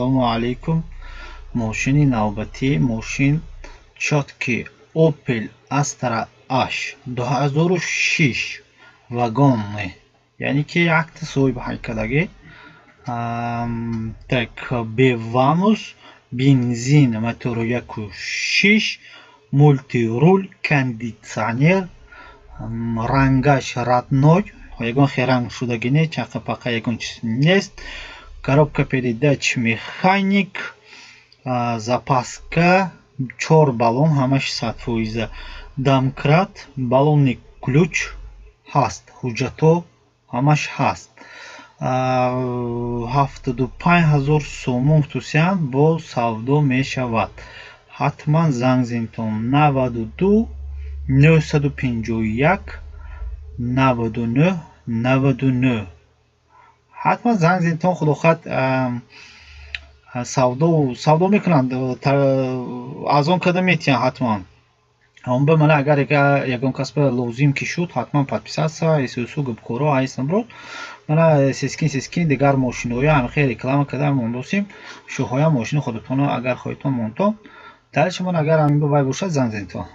Ассалому алайкум. Мошини навбатӣ, мошин чёткий Opel Astra H 2006, вагонный, яъне ки якта соҳиби ҳайкалагӣ. Так, бе ванус, бензин, мотору 1,6, мультируль, кондитсионер, рангаш родной, ягон хел ранг шудагӣ не, чақа пақа ягон чиз нест. Коробка передач механик, запаска, чор баллон ҳамаш 100%-а, домкрат, баллонный ключ ҳаст, ҳуҷҷатҳо ҳамаш ҳаст. 75 000 сомон хусусиян бо савдо мешавад. Ҳатман занг зинтон: 92 951 99 99. Ҳатман занг зинтон. Худо хоҳад, савдо савдо мекунанд, арзон карда метиҳанд ҳатман. Он ба мана, агар ягон кас ба лозим ки шуд, ҳатман подписаться, исусу губкоро айсамро. Мана, сескин сескин дигар мошиноя ҳамихел реклама карда мондосим. Шуҳоям мошини худатонро агар хоҳедтон, монтон. Дальше ман агар ҳамин вай бошад, занг зинтон.